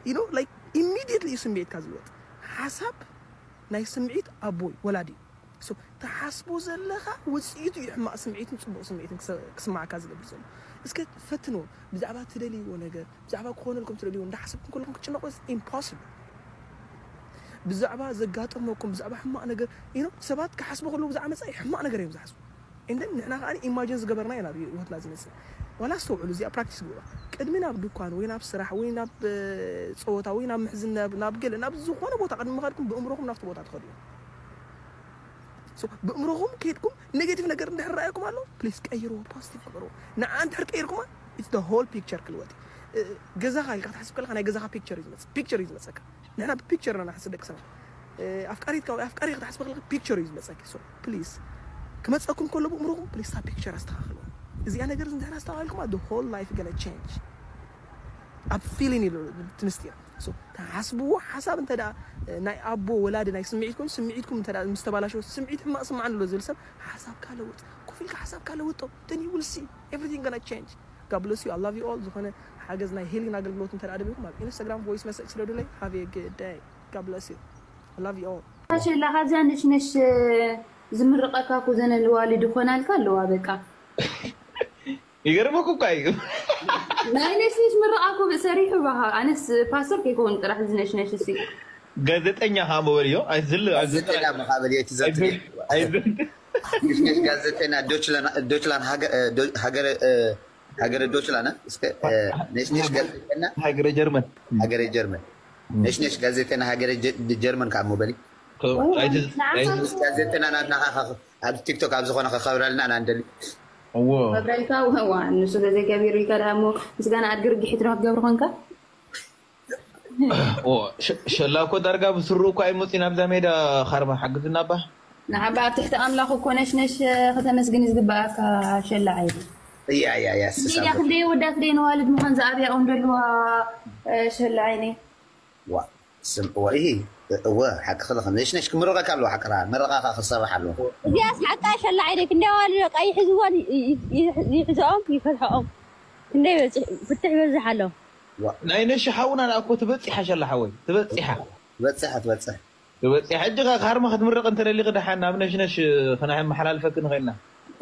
you know like immediately እዩ ስምዒትካ ዝልወጥ ሓሳብ ናይ ስምዒት ኣቦ እዩ ወላዲ እዩ So፣ ትሓስቦ ዘለኻ ውፅኢቱ እዩ ሕማቕ ስምዒትን ፅቡቕ ስምዒትን ክሰ- ክስማዓካ ዝገብር ዘሎ። እስከ ፈትንዎ። ብዛዕባ ትደልይዎ ነገር፣ ብዛዕባ ክኾነልኩም ትደልይዎ እንዳሓሰብኩም ከለኹም ክትጭነቑ ኢምፖስብል። ብዛዕባ ዘጋጠመኩም ብዛዕባ ሕማቕ ነገር ኢኖ ሰባት ክሓስቡ ከለዉ ብዛዕባ መፃኢ ሕማቕ ነገር እዮም ዝሓስቡ። እንደን ንሕና ከዓ ኢማጂን ዝገበርና ኢና ናብ ህይወትና ዝመፅእ። ዋላ ኣስተውዕሉ፣ እዚኣ ፕራክቲስ ግበሩ። ቅድሚ ናብ ድኳን ወይ ናብ ስራሕ ወይ ናብ እ፣ ፀወታ ወይ ናብ ምሕዝነት ናብ ገለ ናብ ዝኾነ ቦታ ቅድሚ ምኻድኩም ብእምሮኹም ናብቲ ቦታ ትኸዱ እዮም። So፣ ብእምሮኹም ከይድኩም ኔጌቲቭ ነገር እንድሕር ረኣየኩም ኣሎ፣ ፕሊስ ቀይርዎ፣ ፖዚቲቭ ግበርዎ። ንዓ እንድሕር ቀይርኩማ፣ it's the whole picture ክልወጥ እዩ። እ፣ ገዛኻ ኢልካ ክትሓስብ ከለካ ናይ ገዛኻ ፒክቸር እዩ ዝመፅእ፣ ፒክቸር እዩ ዝመፀካ። ንሕና ብፒክቸር ኢና ንሓስብ ደቂ ሰባት። እ፣ ኣፍቃሪትካ ወይ ኣፍቃሪ ክትሓስብ ከለካ ፒክቸር እዩ ዝመፀኪ። So፣ ፕሊስ ክመፀኩም ከሎ ብእምሮኹም ፕሊስ እታ ፒክቸር ኣስተኻኽልዋ። እዚኣ ነገር እንድሕር ኣስተኻኺልኩማ፣ the whole life gonna change። ኣብ ፊሊን ኢሉ እቲ ምስጢር። So፣ ተሓስብዎ ሓሳብ እንተ ደኣ፣ እ፣ ናይ ኣቦ ወላዲ ናይ ስምዒት ኮይኑ፣ ስምዒትኩም እንተ ደኣ ምስ ተባላሸወ፣ ስምዒት ሕማቕ ስምዓኒ ኣሎ ዝብል ሰብ ሓሳብካ ለውጥ። ኮፍ ኢልካ ሓሳብካ ለውጦ። Then you will see everything gonna change. God bless you. I love you all. ዝኾነ ሓገዝ ናይ ሂሊንግ ኣገልግሎት እንተ ደኣ ደሊኹም ኣብ ኢንስታግራም ቮይስ መሰጅ ስደዱለይ። Have a good day. God bless you. I love you all. ሸላ ካብዛ ነሽነሽ ዝምርቐካ እኮ ዘነ ልዋሊ ድኾናልካ ኣለዋ በቃ። ይገርመኩ እኳ እዩ። ናይ ነሽነሽ ምርቓ እኮ ሰሪሑ ባኻ። ኣነስ ፓስተር ከይከውን ጥራሕ ዝነሽነሽ እሲ። ጋዜጠኛ ከዓ መበልዮ ኣይዝል ጋዜጠኛ መኻበል እቲ ዘብትል ኣይዝል ነሽነሽ ጋዜጠኛ ዶችላን ዶችላን ሀገ- እ፣ ዶ- ሀገረ እ፣ ሀገረ ዶችላን እ፣ እስከ እ፣ ነሽነሽ ጋዜጠኛ ሃገረ ጀርመን ሀገረ ጀርመን ነሽነሽ ጋዜጠኛ ሀገረ ጀ- ጀርመን ከዓ መበሊ ኣይት- ንዓኻ ነሽነሽ ጋዜጠኛ ናትናኻ ከ- ኣብ ቲክቶክ ኣብ ዝኾነ ከኸብረልና ኢና ንደሊ እዎ ከብረልካ ዋ ንሱ ተዘይገቢሩ ኢልካ ደኣ እሞ ምስጋና ኣድጊ ርግሒት ዶ ክትገብር ኮንካ? እዎ ሸ- ሸላ እኮ ዳርጋ ብስሩ እኮ ኣይመፅኡ ናብዛ ሜዳ። ካርማ ሓግዝና ባ ንዓባ ኣብ ትሕቲ ኣምላኽ እኮ ነሽነሽ ከተመስግን እዩ ዝግበኣካ። ሸላ ዓይኒ እያ እያ እያ ክንደይ ደኣ ክንደይ ወዳት ደይ ነዋልድ ምዃን ዝኣብያኦም ደልዋ። ሸላ ዓይኒ ዋ ስም እወ ይሂ እወ ሓቂ ክልኸ ነሽነሽ ክምረቐካ ኣለዎ ሓቅራ መረቓኻ ክሰራሕ ኣለዎ እዚኣስ ሓቃ ሸላ ዓይነ ክንደይ ዋልዶ ቀይሕ ዝወን ይሕዝኦም ይፈትሖኦም። ክንደይ በፂሕ ፍትሕ ይበዝሕ ኣሎ። ናይ ነሽ ሓውና ደኣ እኮ ትበፂሓ ሸላ ሓወይ ትበፂሓ ትበፅሕ ትበፅሕ ትበፂሕ ሕጂ ኸ ካርማ ክትምረቕ እንተደሊኺ ደሓን ናብ ነሽነሽ ክነመሓላልፈኪ ንኽእልና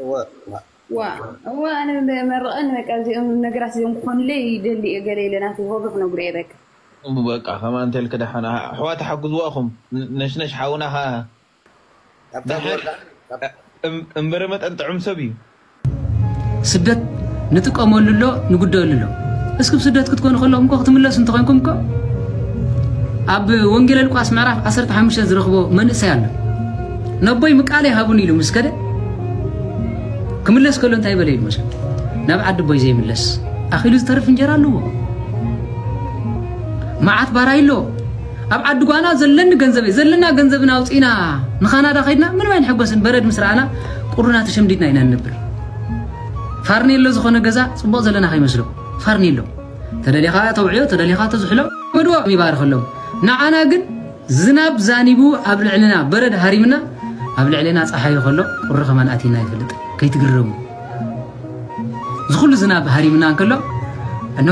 እወ እወ ዋ እዋ ኣነ መርቐን በቃ እዚኦም ነገራት እዚኦም ክኾኑለይ ይደሊ እየ ገለ ኢለ ናተይ ሆቢ ክነግሮ እየ በቃ። በቃ ከማን ተልክ ደሓን ኣሕዋት ሓግዝዋ እኹም ነሽነሽ ሓውና ኸ ካብታ ዝወርዳ ካብ- እምበረ መጠን ጥዑም ሰብ እዩ። ስደት ንጥቀመሉ ኣሎ ንጉደሉ ኣሎ። እስኪ ብስደት ክትኮኑ ከለኹም እኮ ክትምለሱ እንተኾይንኩም እኮ ኣብ ወንጌለ ሉቃስ ምዕራፍ ዓሰርተ ሓሙሽተ ዝረኽቦ መንእሰይ ኣሎ። ነቦይ ምቃለ ይሃቡኒ ኢሉ ምስ ከደ ክምለስ ከሎ እንታይ በለ ኢሉ መሰል ናብ ዓዲ ቦይ ዘይምለስ ኣኺሉ ዝተርፍ እንጀራ ኣለዎ። መዓት ባራይ ኣሎ ኣብ ዓዲ ጓና ዘለኒ ገንዘብ እየ ዘለና ገንዘብና ኣውፂና ንካናዳ ከይድና ምንም ኣይንሕጎስን በረድ ምስ ረኣና ቁሩና ተሸምዲድና ኢና ንነብር። ፋርኔሎ ዝኾነ ገዛ ፅቡቕ ዘለና ከይመስሎ ፋርኔሎ ተደሊኻ ተውዕዮ ተደሊኻ ተዝሕሎ መድዋ ይባርኸሎም። ንዓና ግን ዝናብ ዛኒቡ ኣብ ልዕልና በረድ ሃሪምና ኣብ ልዕልና ፀሓዩ ከሎ ቁሪ ከማን ኣቲና ይፈልጥ ከይትግረሙ። ዝኹሉ ዝናብ ሃሪምና እንከሎ እኖ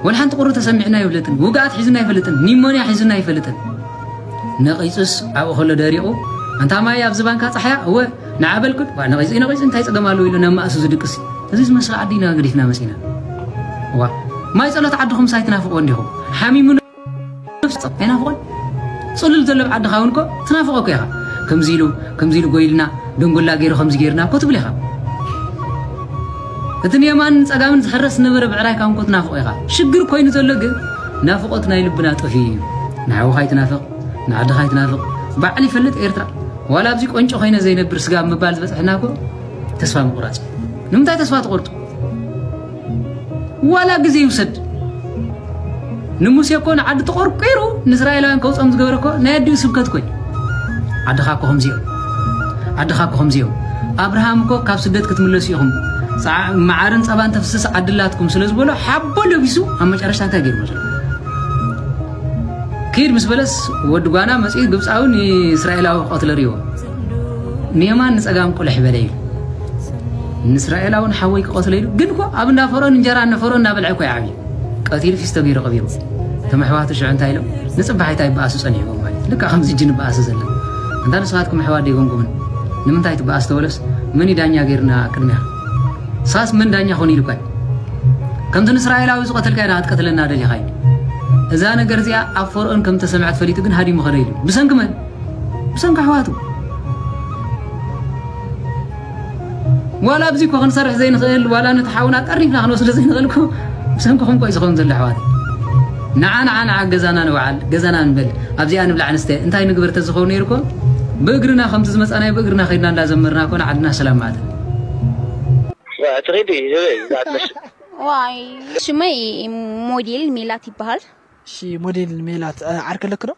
ወላ ሓንቲ ቁሪ ተሰሚዕና ይፍለጥን ውግኣት ሒዙና ይፈልጥን ኒሞንያ ሒዙና ይፈልጥን። ነቒፁስ ኣብኡ ከሎ ደሪቑ ኣንታ ማይ ኣብዚ ባንካ ፀሓያ እወ ንዓበልኩድ ዋ ነቒፁ ነቒፁ እንታይ ፀገም ኣለዎ ኢሉ ናብ ማእሱ ዝድቅስ እዚ ዝመስል ዓዲ ኢና ገዲፍና መፂና። ዋ ማይ ፀሎት ዓድኹም ሳይ ትናፍቕዎ እንዲኹም ሓሚሙ ነፍሲ ኣይናፍቖን። ፅሉል ዘሎ ዓድኻ እውን እኮ ትናፍቖ እኮ ኢኻ። ከምዚ ኢሉ ከምዚ ኢሉ ጎይልና ደንጎላ ገይሩ ከምዚ ገይርና እኮ ትብል ኢኻ። እቲ ንየማንን ጸጋምን ዝሕረስ ዝነበረ ብዕራይካ እውን እኮ ትናፍቖ ኢኻ። ሽግር ኮይኑ ዘሎ ግን ናፍቖት ናይ ልብና ጠፊኡ እዩ። ንሓውኻ ይትናፍቕ፣ ንዓድኻ ይትናፍቕ። ባዕሉ ይፈልጥ ኤርትራ ዋላ ኣብዚ ቆንጮ ኮይነ ዘይነብር ስጋብ ምባል ዝበፅሐና እኮ ተስፋ ምቑራፅ እዩ። ንምንታይ ተስፋ ትቖርጡ? ዋላ ግዜ ይውሰድ። ንሙሴ እኮ ንዓዲ ተቆርቂሩ ንእስራኤላውያን ከውፅኦም ዝገበረ እኮ ናይ ኣዲኡ ስብከት እኮ እዩ። ዓድኻ እኮ ከምዚኦም ዓድኻ እኮ ከምዚኦም ኣብርሃም እኮ ካብ ስደት ክትምለሱ ኢኹም ፃዓ- መዓርን ፀባን ተፍስስ ዓዲ ኣላትኩም ስለ ዝበሎ ሓቦ ለቢሱ ኣብ መጨረሽታ እንታይ ገይሩ መስሎ ክድ ምስ በለስ ወዲ ጓና መፅኡ ግብፃዊ ንእስራኤላዊ ክቐትለ ርዎ ንየማን ንፀጋም ቁልሕ በለ ኢሉ ንእስራኤላዊ ንሓወይ ክቐትለ ኢሉ ግን እኮ ኣብ እንዳ ፈርኦን እንጀራ እነ ፈርኦን እናበልዐ እኮ ይዓብዩ ቀቲሉ ፊስቶ ገይሩ ቀቢሩ እቶም ኣሕዋቱ ሽዑ እንታይ ኢሎም ንፅባሕ እንታይ ይበኣሱ ፀኒሕዎም ማለት ልካ ከምዚ እጂ ንበኣሱ ዘለና እንታ ንስኻትኩም ኣሕዋት ደይጎምጉምን ንምንታይ ትበኣስ ተበለስ፣ መን እዩ ዳኛ ገይርና ቅድሚያ? ሳስ መን ዳኛ ኾን ኢሉካ እዩ? ከምቲ ንእስራኤላዊ ዝቐተልካ ኢና ክትቀትለና ደሊኻ እዩ። እዛ ነገር እዚኣ ኣብ ፈርኦን ከም ተሰምዐት ፈሊጡ ግን ሃዲሙ ኸደ ኢሉ። ብሰንኪ መን? ብሰንኪ ኣሕዋቱ። ዋላ ኣብዚ እኮ ክንሰርሕ ዘይንኽእል፣ ዋላ ነቲ ሓውና ቀሪፍና ክንወስዶ ዘይንኽእል እኮ ብሰንክኹም እኮ እዩ ዝኸውን ዘሎ ኣሕዋት። ንዓ፣ ንዓ፣ ንዓ ገዛና ንውዓል፣ ገዛና ንበል፣ ኣብዚኣ ንብላዕ ንስተ፣ እንታይ ንግበር ተዝኸውን ነይሩ እኮ ብእግርና ከምቲ ዝመጻናዮ ብእግርና ከይድና እንዳዘመርና እኮ ንዓድና ሰላም ማለት። ትኺዲ ህበይ ዝኣትመሽ። ዋይ፣ ሽመይ ሞዴል ሜላት ይበሃል። እሺ፣ ሞዴል ሜላት፣ እ፣ ዓርኪ ኣለኪ ዶ?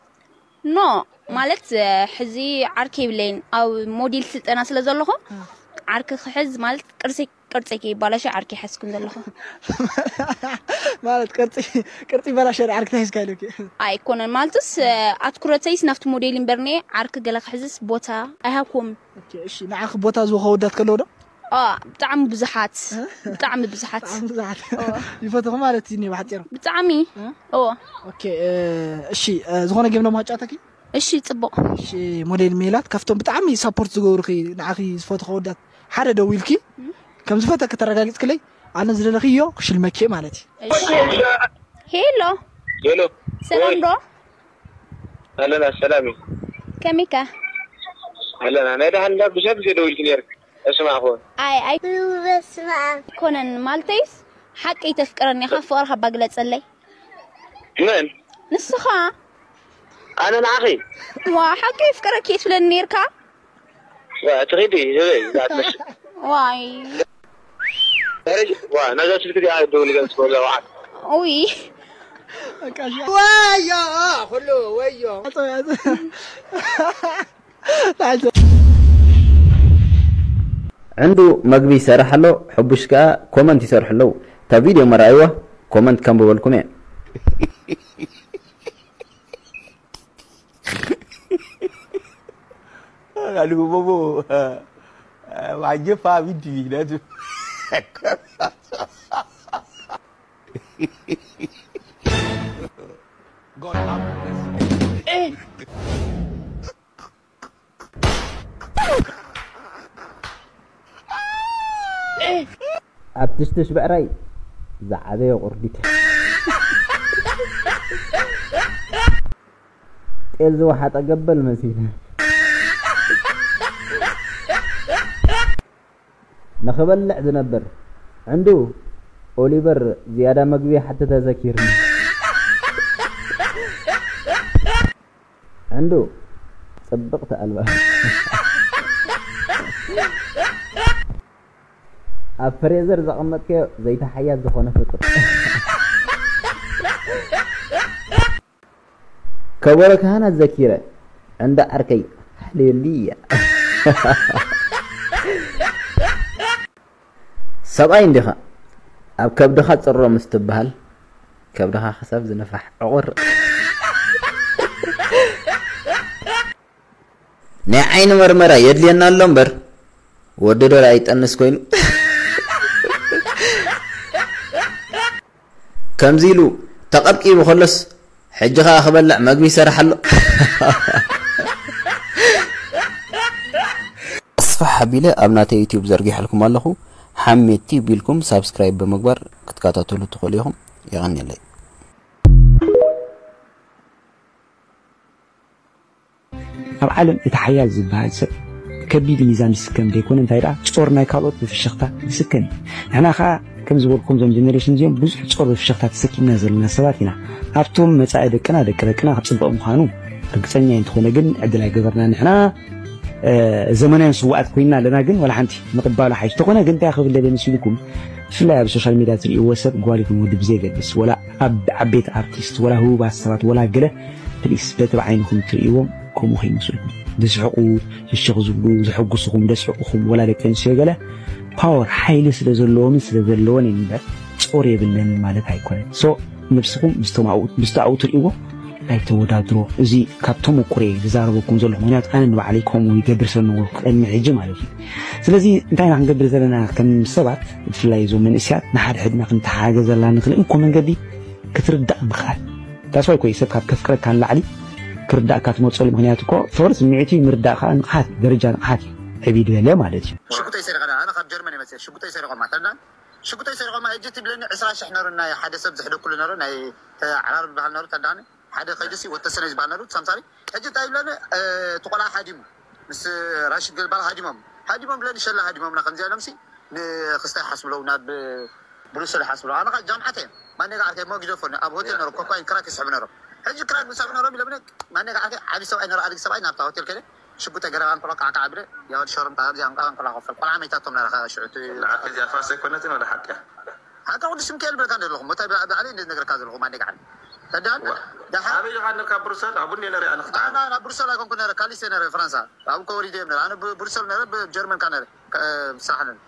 ኖ፣ ማለት፣ እ፣ ሕዚ ዓርኪ የብለይን። ኣብ ሞዴል ስልጠና ስለ ዘለኹ፣ እ። ዓርኪ ክሕዝ ማለት ቅርሲ፣ ቅርጺ ከይባላሸ ዓርኪ ይሓዝኩን ዘለኹ። ማለት ቅርጺ፣ ቅርጺ ይባላሸ ዓርኪ ተሒዝካ ኢሉኪ? ኣይኮነን፣ ማለትስ፣ እ፣ ኣትኩረተይስ ናብቲ ሞዴል እምበር፣ እኔ ዓርኪ ገለ ክሕዝስ ቦታ ኣይሃብኩም። ኦኬ፣ እሺ፣ ንዓኺ ቦታ ዝወሃወዳት ከለዉ ዶ? ኦ፣ ብጣዕሚ ብዙሓት፣ እ? ብጣዕሚ ብዙሓት። ብጣዕሚ ብዙሓት። ኦ። ይፈትኹ ማለት እዩ፣ ብሓጺሩ። ብጣዕሚ። እ? ኦ። ኦኬ፣ እ፣ እሺ፣ እ፣ ዝኾነ ጌም ዶ ማጫወተኪ? እሺ፣ ጽቡቕ። እሺ፣ ሞዴል ሜላት፣ ካብቶም ብጣዕሚ ሳፖርት ዝገብሩኺ፣ ንዓኺ ዝፈትኹ ወዳት ሓደ ደው ኢልኪ፣ እ? ከም ዝፈተኪ ተረጋጊጽክለይ፣ ኣነ ዝደለኽዮ ክሽልመኪ ማለት እዩ። እሺ። ሄሎ። ሄሎ። ሰላም ወይ። ዶ? ኣለና፣ ሰላም እዩ። ከመይካ? ኣለና፣ ናይ ደሓን እንዳ ብዙሕ ግዜ ደው ኢልኪ ነይርኪ። እስማዕኹ። ኣይ፣ ኣይ። በስመ ኣብ። ኮነን ማልተይስ ሓቀይ ተፍቅረኒ ኢኻ፣ ፍቕርኻ እባ ግለጸለይ። መን? ንስኻ። ኣነ ንዓኺ? ዋ፣ ሓቀይ ፍቅረኪ ትብለኒ ነይርካ? ዋ፣ ትኺዲ፣ ህበይ፣ ዝኣትመሽ። ዋይ። ዋ፣ ነዛ ስልኪ እዚኣ ደው ንገጽ ወላ ዋዓት። ኡይ። በቃ፣ እሺ። ወዮ፣ ኩሉ ወዮ። ዕንዱ መግቢ ይሰርሕ ኣሎ፣ ሕቡሽ ከኣ ኮመንት ይሰርሑ ኣለዉ። እታ ቪድዮ መርኣይዋ፣ ኮመንት ከንብበልኩም እየ። Aduh, bobo. Wajib paham ini, dah tu. God have mercy. Eh. ኣብ ትሽትሽ ብዕራይ ዝዓበየ ቁርዲድ። ጤል ዝወሓጠ ገበል መሲሉ። ንኽበልዕ ዝነብር ዕንዱ ኦሊቨር ዝያዳ መግቢ ሓተተ ዘኪርኒ። ዕንዱ ጽብቕቲ ኣልባብ። ኣብ ፍሬዘር ዘቐመጥከዮ ዘይተሓያዝ ዝኾነ ፍጡር። ከበሮ ካህናት ዘኪረ፣ ዕንዱ ዓርከይ፣ ሃሌሉያ። ሰብኣይ እንዲኻ፣ ኣብ ከብድኻ ጽሮ ምስ ትበሃል፣ ከብድኻ ክሳብ ዝንፋሕ ዕቑር። ናይ ዓይኒ መርመራ የድልየና ኣሎ እምበር፣ ወዲ ዶ ኣይጠንስ ኮይኑ። ከምዚ ኢሉ ተቐብቂቡ ከሎስ፣ ሕጂ ኸኣ ክበልዕ መግቢ ይሰርሕ ኣሎ። ኣስፋሕ ኣቢለ ኣብ ናተይ ዩትዩብ ዘርጊሐልኩም ኣለኹ። ሓሜት ቲዩብ ኢልኩም ሳብስክራይብ ብምግባር ክትከታተሉ ትኽእሉ ኢኹም። የቐንየለይ። ኣብ ዓለም እቲ ሓያል ዝበሃል ሰብ ከቢድ ሚዛን ዝስከም ዘይኮነ፣ እንታይ ደኣ፣ ጾር ናይ ካልኦት ብፍሽኽታ ዝስከም እዩ። ንሕና ከኣ ከም ዝበልኩም፣ እዞም ጀነሬሽን እዚኦም ብዙሕ ጾር ብፍሽኽታ ተሰኪምና ዘለና ሰባት ኢና። ኣብቶም መጻኢ ደቅና፣ ደቂ ደቅና ክጽበቕ ምዃኑ ርግጸኛ እንተኾነ ግን ዕድል ኣይገበርና። ንሕና፣ እ፣ ዘመናውያን ስዋኣት ኮይንና ኣለና፣ ግን ዋላ ሓንቲ ምቕባሉ ሓይሽ ተኾነ ግን እንታይ ክብል ደልየ መሲልኩም? ብፍላይ ኣብ ሶሻል ሚድያ ትርእይዎ ሰብ ጓል ይኹን ወዲ ብዘየገድስ፣ ወላ ኣብ ዓበይቲ ኣርቲስት፣ ወላ ህቡባት ሰባት፣ ወላ ገለ ፕሊስ፣ በቲ ብዓይንኹም ትርእይዎም ከምኡ ከይመስልኩም። ዝስሕቁ፣ ፍሽኽ ዝብሉ፣ ዘሐጉስኹም፣ ዘስሕቁኹም፣ ወላ ደቂ ኣንስትዮ ገለ ፓወር፣ ሓይሊ ስለ ዘለዎምን ስለ ዘለወን እየን እምበር ጾር የብለንን ማለት ኣይኮነን። ሶ፣ ነብስኹም ምስቶም ኣብኡ፣ ምስቲ ኣብኡ ትርእይዎ ኣይተወዳድሮ። እዚ ካብ ተመኩሮ'የ ዝዛረበኩም ዘለኹ፣ ምኽንያቱ ኣነ ንባዕለይ ከምኡ ይገብር ስለ ነበርኩ ቅድሚ ሕጂ ማለት እዩ። ስለዚ እንታይ ኢና ክንገብር ዘለና ከም ሰባት፣ ብፍላይ እዞም መንእሰያት ንሓድሕድና ክንተሓጋገዘላ ንኽእል እንኮ መንገዲ ክትርዳእ ምኽኣል። That's why እኮ እዩ ሰብ ካብ ከፍቅረካ ንላዕሊ ክርዳእካ ትመርጸሉ። ምኽንያቱ እኮ ፍቕሪ ስምዒት እዩ፣ ምርዳእ ከኣ ንቕሓት እዩ፣ ደረጃ ንቕሓት እዩ። ዕቢድ በለ ማለት እዩ። ሽጉጠይ ሰሪቐ ኣነ ካብ ጀርመን ይመፅእ ሽጉጠይ ሰሪቖማ ተዳን ሽጉጠይ ሰሪቖማ እጅ ትብለኒ ዕስራ ሽሕ ነሩ ናይ ሓደ ሰብ ዝሕደኩሉ ነሩ ናይ ዓራር ዝበሃል ነሩ ተዳኒ ሓደ ከይዱሲ ወተሰነ ዝበሃል ነሩ ሳምሳሪ ሕጂ እንታይ ይብለኒ እቲ ቆልዓ ሃዲሙ ምስ ራሽድ ገልባል ሃዲሞም ሃዲሞም ብለኒ ሸላ ሃዲሞምና ከምዚኣ ኢሎምሲ ንክስታይ ሓስብለው ናብ ብሩሰል ሓስብለው ኣነ ጃምዓት እየ ማነጋ ዓርከይ ሞ ግደፎኒ ኣብ ሆቴል ነሩ ኮኳይን ክራክ ይስሕቡ ነሮም ሕጂ ክራክ ዝስሕቡ ነሮም ኢሎምኒ ማነጋ ዓርከይ ዓብዪ ሰብኣይ ነሩ ኣድጊ ሰብኣይ ናብታ ሆቴል ከደ ሽጉጠ ገረባን ኮሎ ቃዕቃዕ ብለ ያወድ ሸርም ጣ እዚኣ እንቃን ኮላ ኮፈል ቆልዓ መይታቶም ነራ ሽዑ እቲ ንዓኪ እዚኣ ፋስ ኣይኮነትን ወላ ሓቂ እያ። ሓቂ ቅዱስ ሚካኤል ብለካ ዘለኹ ሞታ ብዓሊ እንደ ነገርካ ዘለኹ ማነጋ ዓርከይ ተዳን ደሓ ኣበይ ኢኻ ነርካ ብሩሰል ኣብኡ እንደ ነሪኣ ንኽትዓል ኣና ናብ ብሩሰል ኣይኮንኩ ነረ ካሊስ ነረ ፍራንሳ ኣብኡ ኮሪደ ነረ ኣነ ብሩሰል ነረ ብጀርመን ካ ነረ ሳሕንን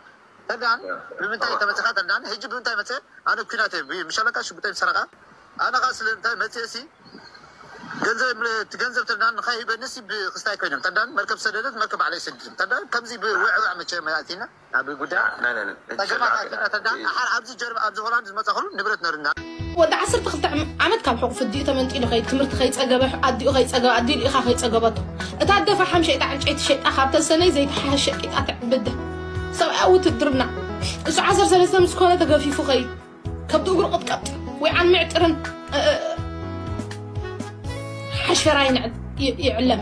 ተዳን ብምንታይ ተመፅኻ ተዳን ሕጂ ብምንታይ መፀ ኣነ ኩናት እየ ብየ ምሸለካ ሽጉጠይ ሰረቃ ኣነ ካ ስለ እንታይ መፅእ ሲ ገንዘብ እቲ ገንዘብ ተዳን ንካይ ሂበኒ ሲ ብክስታይ ኮይኖም ተዳን መርከብ ሰደደት መርከብ ባዕለይ ሰዲድም ተዳን ከምዚ ብውዕዋዕ መቸ መላእቲና ኣብ ጉዳይ ናይ ናይ ናይ ፀገማት ኣኪና ተዳን ኣሓር ኣብዚ ጀርባ ኣብዚ ሆላንድ ዝመፃ ኩሉ ንብረት ነርና ወዲ ዓሰርተ ክልተ ዓመት ካብ ሕቑፊ ኣዲኡ ተመንጢሉ ከይድ ትምህርቲ ከይፀገበ ኣዲኡ ከይፀገበ ኣዲኡ ልኢኻ ከይፀገበቶ እታ ኣደ ፈሓም ሸይጣ ዕንጨይቲ ሸይጣ ካብ ተሰነይ ዘይተሓሸ ቂጣ ትዕብድ ሰብኣያ ውትድርና እሱ ዓሰርተ ሰለስተ ምስ ኮነ ተገፊፉ ከይድ ከብዲ እግሩ ቅጥቀጥ ወይ ዓን ምዕጥርን ሓሽፈራ ይንዕድ ይዕለም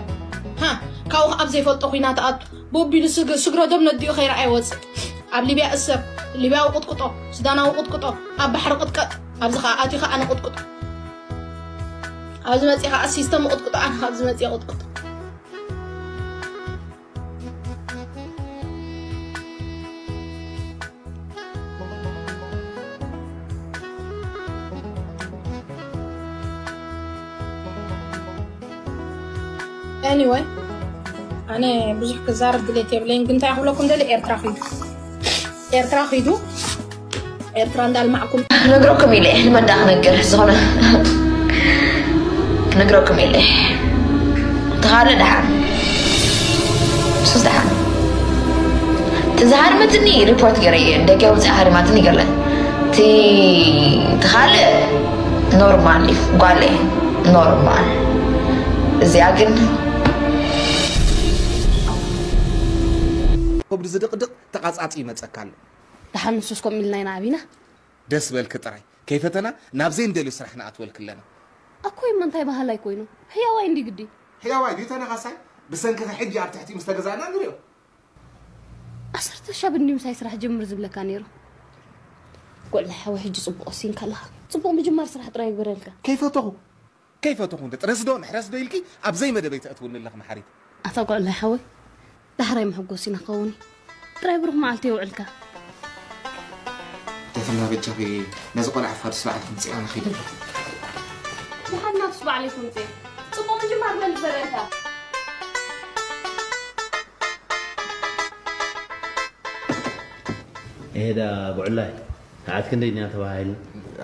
ሃ ካብኡ ኣብ ዘይፈልጦ ኩናት ኣቱ ቦቢሉ ስግረ ደም ነዲኡ ከይረኣየ ወፅእ ኣብ ሊብያ እሰር ሊብያዊ ቁጥቁጦ ሱዳናዊ ቁጥቁጦ ኣብ ባሕሪ ቅጥቀጥ ኣብዚ ከዓ ኣትዩ ከዓ ንቁጥቁጦ ኣብዚ መፅእ ከዓ ሲስተም ቁጥቁጦ ኣነ ኣብዚ መፅእ ቁጥቁጦ Anyway ኣነ ብዙሕ ክዛረብ ድሌት የብለይን ግን እንታይ ክብለኩም ደሊ ኤርትራ ኺዱ ኤርትራ ኺዱ ኤርትራ እንዳልማዕኩም ክነግረኩም ኢለ ንመን ዳ ክነግር ዝኾነ ክነግረኩም ኢለ ተኻለ ደሓን ሱስ ደሓን ትዝሃርመትኒ ሪፖርት ገረየ ደገ ውፅእ ሃርማትኒ ገለ ቲ ትኻልእ ኖርማል እዩ ጓለ ኖርማል እዚኣ ግን ከብዱ ዝድቕድቕ ተቓጻጺ ይመጸካ ኣሎ። ደሓን ንሱስ ከምኡ ኢልና ኢና ዓቢና። ደስ በልኪ ጥራይ ከይፈተና ናብ ዘይንደልዮ ስራሕ ንኣትወልኪ ኣለና። ኣኮይ እሞ እንታይ በሃላይ ኮይኑ ሕያዋይ እንዲ ግዲ። ሕያዋይ ድዩ ተነኻሳይ ብሰንክኺ ሕጂ ኣብ ትሕቲ ምስ ተገዛእና ንሪኦ። ዓሰርተ ሻብ እንዲ ምሳይ ስራሕ ጀምር ዝብለካ ነይሩ። ጎልላ ሓወ ሕጂ ጽቡቕ ወሲንካ ኣለኻ። ጽቡቕ ምጅማር ስራሕ ጥራይ ይግበረልካ። ከይፈተኹ ከይፈተኹ እንደ ጥረስ ዶ ምሕረስ ዶ ኢልኪ ኣብ ዘይመደበይ ተእትውኒ ኣለኺ መሓሪት። ኣታ ጎልላ ሓወይ ዳሕራይ መሐጎሲና ክኸውን እዩ። ጥራይ ብሩኽ መዓልቲ የውዕልካ። ደፍና በጃኺ ነዚ ቆልዓ ፋዱስ በዓል ክምፅእ ኣነ ኸይደ ኣለኹ። ደሓን ናቱስ በዓለይ ክምፅእ ጽቡቕ ምጅማር መን ዝበለልካ? ኤዳ ጉዕላይ ሰዓት ክንደይ ድያ ተባሂሉ?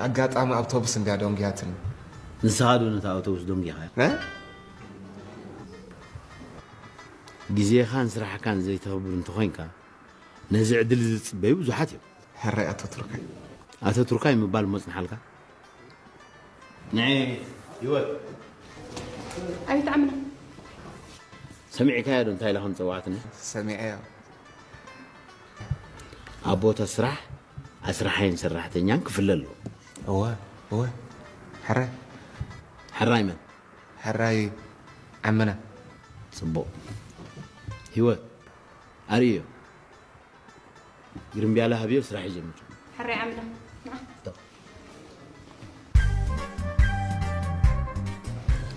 ኣጋጣሚ ኣውቶቡስ እንድያ ደንጉያትኒ። ንስኻ ዶ ነታ ኣውቶቡስ ደንጉያኻ? እ? ግዜኻን ስራሕካን ዘይተኽብር እንተኾይንካ ነዚ ዕድል ዝጽበዩ ብዙሓት እዮም። ሕራይ ኣቶ ቱርካይ። ኣቶ ቱርካይ ምባል እሞ ጽንሓልካ። ንዒ ህይወት። ኣይትዓምና። ሰሚዕካዮ ዶ እንታይ ኢላ ከም ዝጸዋዕትኒ? ሰሚዐዮ። ኣብ ቦታ ስራሕ ኣስራሓይን ሰራሕተኛን ክፍለ ኣለዎ። እወ እወ። ሕራይ። ሕራይ መን? ሕራይ ዓምና። ጽቡቕ። ህይወት ኣርእዮ። ግርምብያለ ሃብዮ ስራሕ ይጀምር። ሕራይ ዓምና።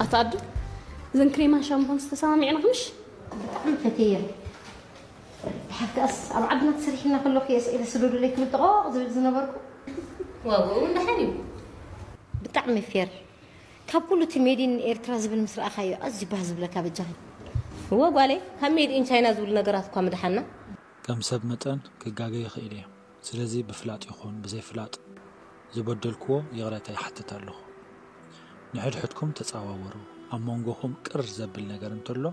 ኣታ ኣዱ እዘን ክሬማን ሻምፖን ዝተሰማሚዕና ምሽ? ብጣዕሚ ፈትየን። ድሓር ከኣስ ኣብ ዓድና ተሰሪሕና ከለኹ እየ ስኢለ ስደዱለይ ክብል ጠቖቕ ዝብል ዝነበርኩ። ዋግኡ እውን ደሓን እዩ። ብጣዕሚ ፌር። ካብ ኩሉ እቲ ሜድ ኢን ኤርትራ ዝብል ምስ ረኣኻዮ ኣዝዩ ባህ ዝብለካ በጃኺ። እወ ጓለይ፣ ካብ ሜድ ኢን ቻይና ዝብሉ ነገራት እኳ ምደሓና። ከም ሰብ መጠን ክጋገ ይኽእል እየ። ስለዚ ብፍላጥ ይኹን ብዘይፍላጥ ዝበደልክዎ ይቕረታ ይሓትት ኣለኹ። ንሕድሕድኩም ተጻዋወሩ። ኣብ መንጎኹም ቅር ዘብል ነገር እንተሎ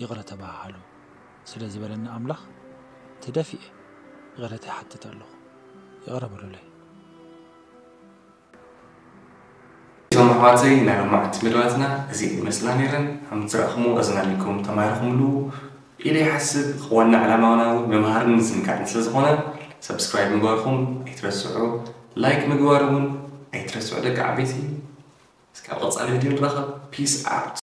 ይቕረ ተበሃሃሉ። ስለ ዝበለኒ ኣምላኽ ተደፊኤ ይቕረታ ይሓትት ኣለኹ። ይቕረ በሉለይ። እቶም ኣሕዋተይ ናይ ሎማዓንቲ መደባትና እዚኤን ይመስላ ነይረን። ከም ዝረኣኹምዎ ኣዝናኒኩም ተማሂርኹምሉ ኢለ ይሓስብ። ዋና ዕላማና እውን ምምሃርን ምዝንጋዕን ስለ ዝኾነ፣ subscribe ምግባርኩም ኣይትረስዑ፣ like ምግባር እውን ኣይትረስዑ ደቂ ዓበይቲ። እስካብ ቀጻሊ ቪድዮ ንራኸብ። Peace out።